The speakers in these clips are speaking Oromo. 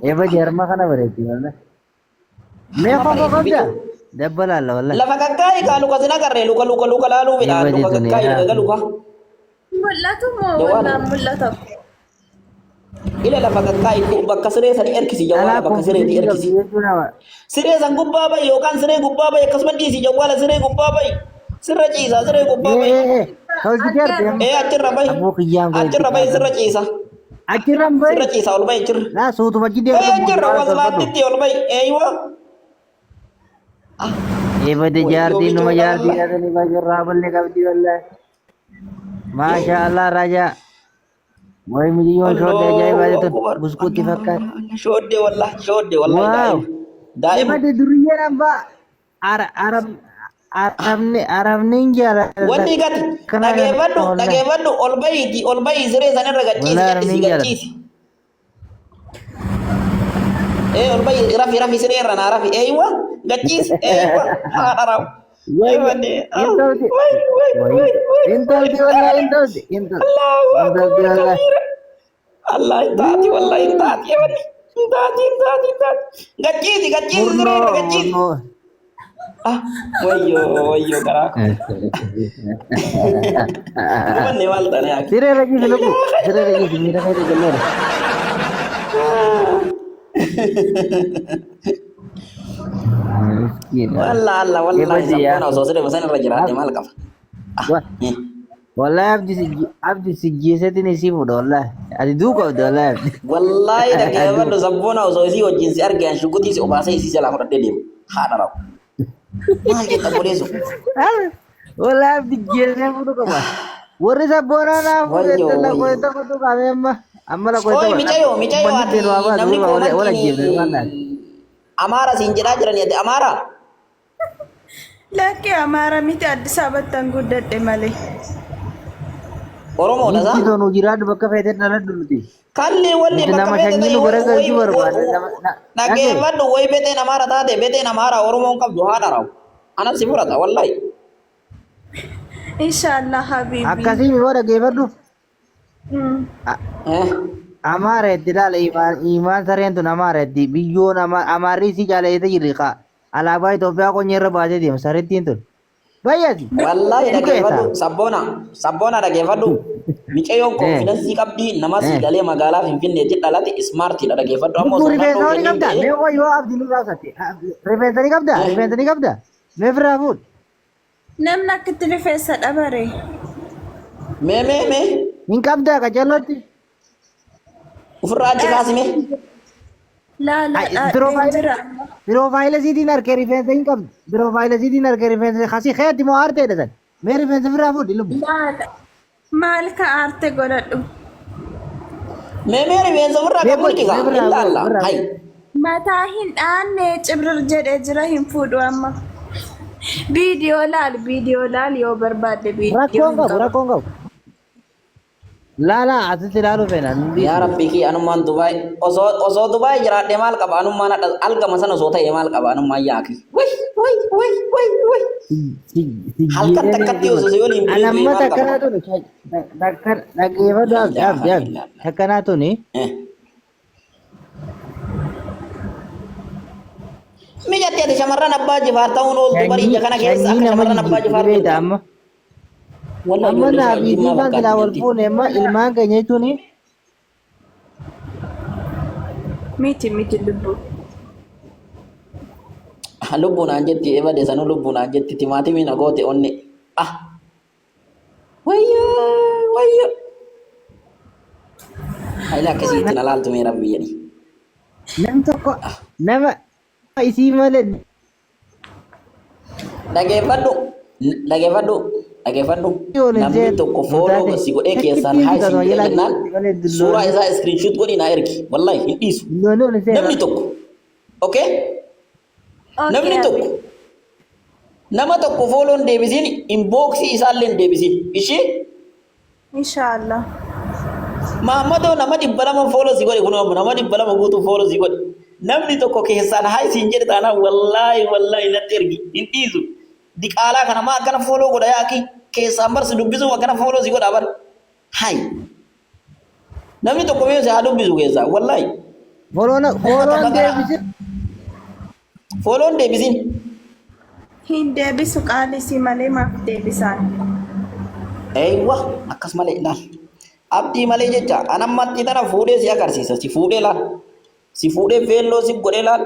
Eeba jarma kana bareeddi wallahi. Mee Harma kofoo bareeddi qabda? bitu. Dabba laalla wallahi. Lafa kakkaa'i kaa luka sin agarre luka luka luka laaluu Eeba midhaan luka jechuun kakkaa'i yaa. luka luka. Mul'atu moo Jawaala. wallaan mul'ata? Ila lafa kakkaa'i bakka siree sani erkisi jawaala Dhalaa bakka sireeti konfidensii erkisi. qabdi jechuun nama. Siree san gubbaa ba'i yookaan siree gubbaa ba'i akkasuma dhiisi jawwaala siree gubbaa ba'i. Sirra ciisa siree gubbaa Ee ba'i. ee ee. Tolchitee Argeera. arte amma. Ee achirra ba'i. Aboo kiyyaan koo itti Achirra ba'i qaadame. sirra ciisa. Achirran bahi. Sirra ciisa ol ba'i achirra. Laa suutuma achi Ba'i deemtu achirra mucaa tolfadhu. waslaattitti ol ba'i. Eeywa. Ah Eebade wayyoo jaartiin numa micoodha jaartii wallahi. dhaatanii baay'ee ballee qabdi wallahi. Maasha Allah Raja. Wayi miciyyoon shooddee Allahu ajaa'ibaa tun akbar. buskuutti Allah fakkaatti. Allah. Shooddee wallahi shooddee wallahi Waaw. daa'ima. Daa'ima. Eebade duriyyeen abbaa arabni arabni hin jaalata Wanni gati akkana kana dhageeffadhu wallahi. dhageeffadhu ol bahiiti ol bahii siree san irra gacciisi Wallahi arabni gadhisi hin jaalata. gacciisi. Ee ol bahii rafi rafi siree irra naa rafi eeywa gacciisi eeywa haadha raw. Wayi Eewanne hin tolti. way way Wayi way way hin tolti wallahi hin tolti hin tolti. Allahu Hin tolti akbar wallahi. kabiira. Allah hin taati wallahi hin taati eewanne hin taati hin taati hin taati. Gacciisi gacciisi siree irra Murnoo gacciisi. murnoo. Ah wayyoo wayyoo garaa koo. Gubanne maal taane yaa. Siree irra ciisi lubbu. Siree irra ciisi miira keessa galleera. Miskiina. Walla alla wallahi Eebadi yaa. sabboona osoo siree san irra jiraadhe maal qaba. Ah, Wa- Wallahi abdi si abdi si jeesetin isii fuudha wallahi. Ati duu qabda wallahi abdi. Wallahi Aduu. dhaggeeffadhu sabboona osoo isii wajjin si arge an shugutii si obaasee isii jalaa fudhadhee deema. Haadha rawu. Maal jetta obboleessu? Wallahi abdi jeesee fuudhu qaba. Warri sabboonaa naa fuudhe Wayyoo lakkoo wayyoo. tokko tuqame amma amma lakkoo Ooyi tokko micayoo micayoo uummanni ati itti nu haa baatu namni wal wal ajjeefne waan taate. koomantiin Amaara siin jedhaa jirani ati Amaara? Lakki Amaara miti Addis Ababattan guddadhe malee. Oromoodha Giiftii saa? too nu jiraadhu bakka feete dhaladhu nuti. Kalli walli Nuti bakka nama feete sanyii ta'e nu way garagalchuu way barbaadna. Nama dhagee. dhaggeeffadhu way beteen Amaara taate beteen Amaara Oromoon qabdu haadha rawu. Anas si fudhata wallahi. Inshallah habibi. Akkasii mi dhaggeeffadhu. Eh. Amaara itti ilaala imaan imaan sareen tun amaara itti biyyoon amaarri isii jaalateete jirri kaa alaabaa Itoophiyaa qonye irra baatee deema sarittiin tun. Bayyati Wallahi duqeeta. dhageeffadhu sabboona sabboona dhageeffadhu micayoon Eh konfidansii qabdi nama sii eh. galee magaalaa Finfinneetti dhalate ismaartiidha dhageeffadhu amma Lubbuu osoo rifeensa nadhoo ni kennin qabda ta'ee mee qoy yoo abdi nurraa usatte rifeensa ni qabda eh rifeensa ni qabda mee firraa fuudh. Namni akkitti rifeensa dhabare. Mee mee mee Hin qabdaa qacellotti. ofirraa achi kaasime. Laa laa dhaadheen jira amma. Piroofaayila siitiin harkee rifeensa hin qabdu. Piroofaayila siitiin harkee rifeensa kasii keetti moo aarteedha san. Mee rifeensa ofirraa fuudhi lubbu. Maal maal ka aarte godhadhu. Mee mee rifeensa ofirraa Mee kan godhi mulqi mee kaa ofirraa hin fuudhi laalla ofirraa hay. fuudhi. Mataa hin dhaanne cibrir jedhee jira hin fuudhu amma. Viidiyoo laal viidiyoo laal yoo barbaadde viidiyoo Rakkoon hin qabu qaba. rakkoon qabu. Laa laa asitti ilaaluu feena nu Yaa dhiisi. rabbii kiyya anummaan Dubaay osoo osoo Dubaay jiraadhe maal qaba anummaan hadha algama sana osoo ta'e maal qaba anummaan yaaki. Way way way way way. Halkan Sijjiiree takkatti osoo si waliin An bulee du'e amma maal qaba. takkanaa tuni dhaggeeffadhu Laa abdi ilaaha abdi abdi illallah. takkanaa tuni Eh. Mijatti ati shamarran abbaa jifaar ta'uun ooltu bari sanyii ija kana keessa sanyii akka nama shamarran abbaa jijjiirti jifaar beekta jirta. amma. Wallahi Amma ijoollee naa shaayii fi jimmaa siifaan fakkaatti silaa wal mijatti. fuune amma ilmaan keenya jechuun Miti miti lubbuu. Lubbuu naan jetti ebade sanuu lubbuu naan jetti timaatimii na goote onne. Ah wayyoo wayyoo. Hayila akkasii itti na laaltu mee rabbi jedhi. nam tokko nama isii malee Dhageeffadhu dhageeffadhu dhageeffadhu ol hin namni seenu tokko nu fooloo taate si godhee keessaan takkittiin haa si isin kasuma jedhee jalaa jennaan keessatti malee suuraa dulloonni isaa iskiriinshuut godhii naa ergi wallahi hin dhiisu dulloonni ol hin seenu. namni tokko okay Okay namni Abi. tokko nama tokko fooloon deebisiin inbooksii isaallee hin deebisiin ishii Inshallah. Mahammadoo nama 200 fooloo si godhe kunoo amma nama 200 guutuu fooloo si godhe. Namni tokko keessaan haa isiin jedhe taanaan wallaahi wallaahi natti ergi hin dhiisu. Diqaalaa kana maa akkana fooloo godha yaa akii keessaan bar si dubbisuuf akkana fooloo si godha bar. Hay. Namni tokko mee si haa dubbisu keessaa wallaahi. Follow Ummata follow baqara. deebise. Follow n deebisin. Hin deebisu qaalisii malee maaf deebisaan? Eeywa akkas malee laal. Abdii malee jecha anammatti tana fuudhee si agarsiisa. Si fuudhee laal. Si fuudhee feelloo si godhee laal.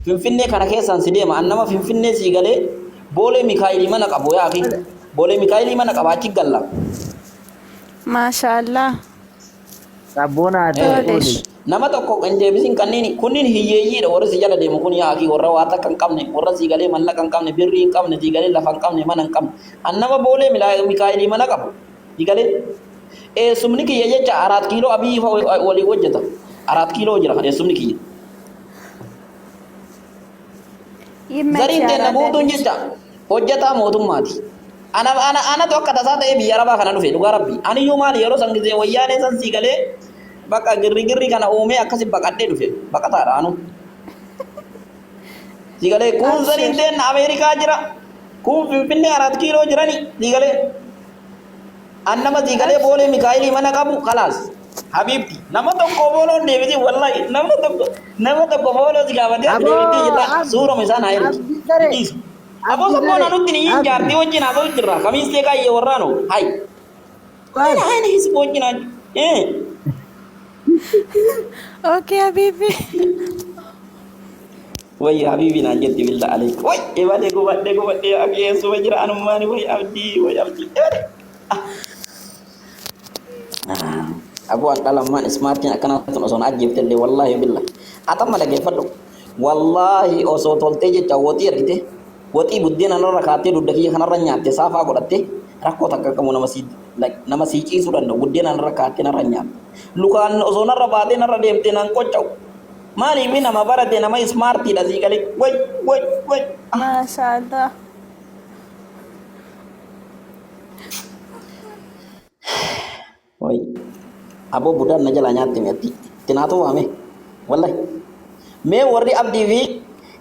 Finfinnee kana keessaan si deema. An nama Finfinnee sii galee Boolee Mikaa'ilii mana qabu yaa akii. Boolee Mikaa'ilii mana qaba achi galla. Maashaallah. Sabboona ati Tolesh. fuudhi. Nama tokko hin deebisin kanniin kunniin hiyyeeyyiidha warri si jala deemu kun yaa akii warra waa takka hin qabne warra sii galee mallaqa hin qabne birrii hin qabne sii galee lafa hin qabne mana hin qabne. An nama Boolee Mikaa'ilii mana qabu sii galee. Eessumni kiyya jecha Araat Kiiloo Abiyyi fa waliin hojjeta. Araat Kiiloo jira kan eessumni kiyya. Yimmechi Zariin teenna Araadaa guutuun lij. jecha hojjetaa mootummaati. Ana ana anatu akka tasaa ta'ee biyya arabaa kana dhufe dhugaa rabbi. Aniyyuu maali yeroo san gizee wayyaanee san sii galee bakka girri girri kana uumee akkasi baqadhee dhufe baqataadha anu. Sii galee kuun zariin Abshir. teenna Ameerikaa jira. Kuun Finfinnee Araat Kiiloo jirani sii galee. An nama sii galee boolee Mikaa'ilii mana qabu kalaas. Habiibti nama tokko booloon deebisin wallahi nama tokko nama tokko booloo si gaafatee ati Aboo deebitee jirta abdi suuruma isaan haa ergi abdi saree dhiisu. Aboo abdi sabboon saree anutti ni abdi jaartii wajjin haasa'u jirra kamiistee kaayyee warraano hay. Qaal Ana ana hisbu wajjin haa eh. Okay habibi. Way habibi naan jetti billa aleek. Way ebale gubadhe gubadhe akhi eessuma jira anummaani way abdii way abdii ebale. Aboo an dhalammaan ismaartiin akkanaa tun osoo na ajjeefte illee wallaahi billa. Atamma dhaggeeffadhu. Wallaahi osoo toltee jecha woxii argite woxii buddeena narra kaattee dugda kiyya kanarra nyaatte saafaa godhatte rakkoo takka qabu nama sii like nama sii ciisuu danda'u buddeena narra kaattee narra nyaatte. Lukaan osoo narra baatee narra deemte nan qocca'u. Maaliif nama barate nama ismaartiidha sii galee way way way. Maashaallah. Way aboo budaan na jalaa nyaatte mi'atti. Tinaatu waame. Wallahi. Mee warri abdii fi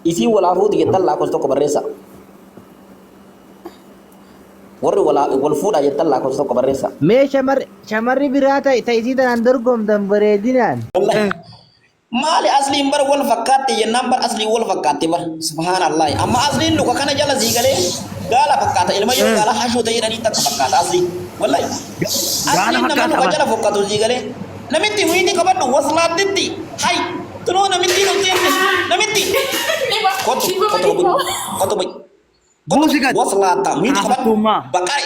isii walaa fuuti jettan lakkoofsa tokko barreessa. Warri walaa wal fuudhaa jettan lakkoofsa tokko barreessa. Mee shamarri shamarri biraa ta ta isii tanaan dorgomtan bareedinaan. Wallahi. Maali asliin bar wal fakkaatte jennaan bar asliin wal fakkaatte bar subhaanallahi amma asliin luka kana jala sii galee gaala fakkaata ilma yoo gaala hashuu ta'e jedhanii takka fakkaata asliin wallahi Gaala asliin nama fakkaata luka bar. jala fokkatu sii galee namitti wiiti qabadhu waslaattitti hay tunoo namitti dhufteetti namitti kottu kottu babuy kottu bay Buusi gad. waslaatta wiiti qabadhu Haftummaa. baqare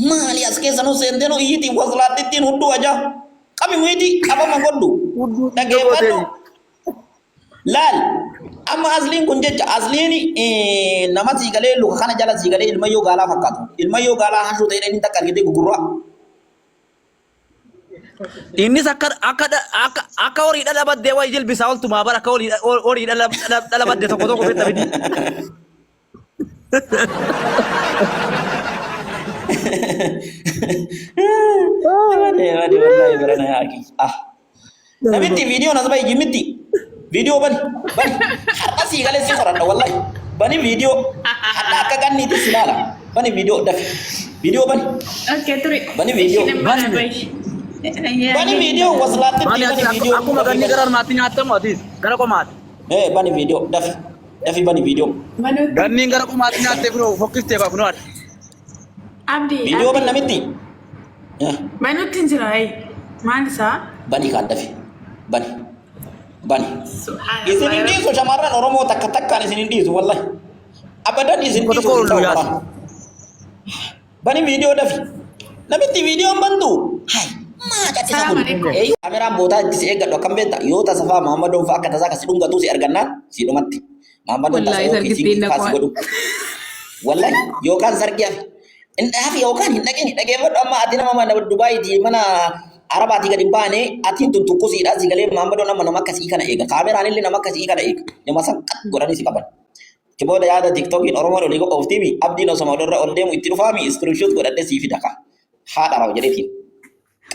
Maali as keessa nu seentee nu iyyiti waslaattittiin hudduu ajaa. Qabi wiiti qabama godhu. Hudduu Dhageeffadhu. Laal amma asliin kun jecha asliin nama sii galee luka kana jala sii galee ilmayyoo gaalaa fakkaatu. Ilmayyoo gaalaa hashuu ta'ee inni takka argitee gugurraa. Innis akka akka akka akka horii dhala baddee wayi jilbisaa oltumaa bara akka horii horii dhala dhala badde tokko tokko beekta miti. Ebade ebade wallahi barana yaa akii. Ah. Namitti viidiyoon as bahi jimmitti. Viidiyoo bani bani har'a sii galee si qoradha wallahi. Bani viidiyoo har'a akka ganniitti si laala. Bani viidiyoo dafi. Viidiyoo bani. Okay, turi. Bani viidiyoo. Isheen Bani mana mee. bahi. Bani viidiyoo waslaattitti Bani bani ati viidiyoo akkuma dafi ganni bani. gara harmaatti nyaattamu atis gara qomaati. Eh bani viidiyoo dafi. Dafi bani viidiyoo. Manutti. Ganniin gara qomaatti nyaattee kunoo fokkiftee baa kunoo ati. Abdi, Viidiyoo ban Abdi. namitti. Eh, Manutti hin jira, hey. Maal isaa? Bani kaan dafi. Bani. Bani. Subhanallah. Isin hin dhiisu shamarran Oromoo takka takkaan isin hin dhiisu wallahi. Abadan isin Tokko dhiisu tokko hin ta'u ol yaasi. qoraan. Bani viidiyoo dafi. Namitti viidiyoon bantu. Hai. Maa caccisa Salaam kun. alaikum. Eeyyuu kaameraan bootaa itti si eeggadhu akkam beekta yoo tasa fa'aa Muhammadoon fa'aa akka tasaa kasi dhungatu si argannaan si dhumatti. Muhammadoon tasa Wallahi yoo kiisiin sargittiin fa'aa si naqu. godhu. Wallahi yookaan sargii hafi. Hin hafi yookaan hin dhaqini dhageeffadhu amma ati nama mana Dubaayitii mana Arabaatii gadi hin baane atiin tun tukkusiidha si galee Muhammadoon amma nama akkasii kana eega. Kaameraan illee nama akkasii kana eega. Nama san qat godhanii si qaban. Achi booda yaada TikTokiin Oromoon olii qophooftiimi abdiin osoma olirra ol deemu itti dhufaami iskirinshoot godhadhe sii fida ka haadha raw jedheetiin.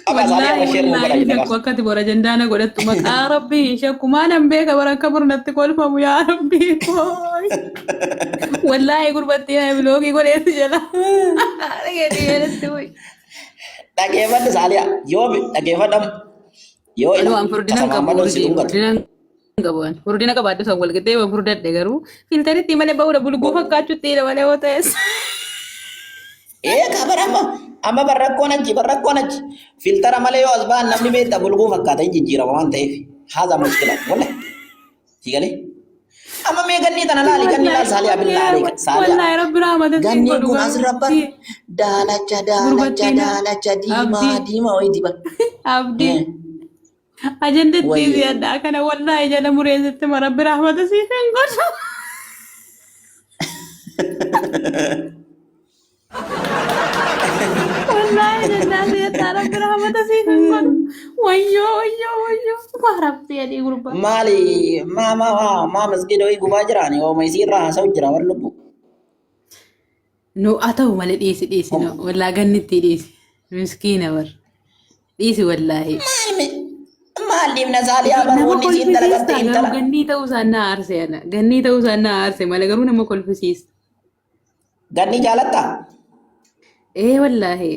Qaba isaanii Wallaahi amma sheer nuu godha wallaahi jedha shakku akkati bor ajandaana godhattu maqaa rabbii hin shakku maanan beeka bara akka murnatti kolfamu yaa rabbii kooy. Wallaahi gurbattii haa biloogii godheessi jala. Dhageetii jedhatti wuy. Dhageeffadhu saaliyaa yoo dhageeffadhamu. Yoo Ani ila waan furdina hin tasa qabu Maammadoon si urjii dhungatu. furdina hin qabu ani. Furdina qabaadhu san wal qixxee waan furdadhe garuu filtaritti malee ba'uudha bulguu fakkaachuutti hidha malee yoo ta'es. Ee ka bara amma amma barrakkoon achi barrakkoon achi filtara malee yoo as ba'an namni beekta bulguu fakkaata hin jijjiirama waan ta'eef haza mushkila wallahi si galee amma mee gannii tana laali ganni laal saaliyaa billaa aleeka saaliyaa Wallaahi rabbi rahmata siin ganniin godhu kun asirra bar garuu. daalacha daalacha Gurbattiin daalacha diimaa abdii diimaa wayiiti bar abdii ajandatti Wayye. si'adha kana wallaahi jala mureessitti ma rabbi rahmata siif hin godhu. Wallaahi jennaan si'adha rabbi rahmata siif hin godhu. Wayyoo wayyoo wayyoo waa rabbi adii gurbaa. Maali maa maa maa maa masgiida wayii gubaa jiraani hooma isii irraa haasa'u jira war lubbu. Nu haa ta'u malee dhiisi dhiisi nu wallaa gannitti dhiisi miskiina bar dhiisi wallaahi. Maal mi- maal dhiibna saaliyaa bar Nama wanni isiin dalagatte kolfisiista garuu intala. gannii ta'uu isaan na aarse ana gannii ta'uu isaan na aarse malee garuu nama kolfisiista. Ganni jaalattaa? Ee wallaahi.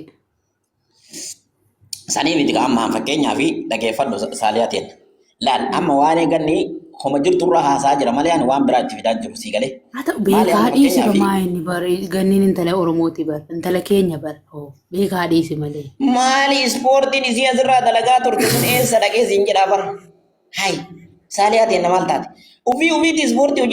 Sanii miti amma fakkeenyaa fi dhageeffadhu saaliyaa ta'en. Laal amma waan ganni homa jirtu irraa haasaa jira malee ani waan biraa itti fidaa jiru sii galee. Haa ta'u Maali beekaa amma dhiisi fakkeenyaa fi maa inni bar ganniin intala Oromooti bar intala keenya bar hoo beekaa dhiisi malee. Maali ispoortiin isii asirraa dalagaa turte sun eessa dhaqee siin jedhaa bara. Hai saaliyaa ta'en maal taate? Ufii ufiitti ispoortii hojii.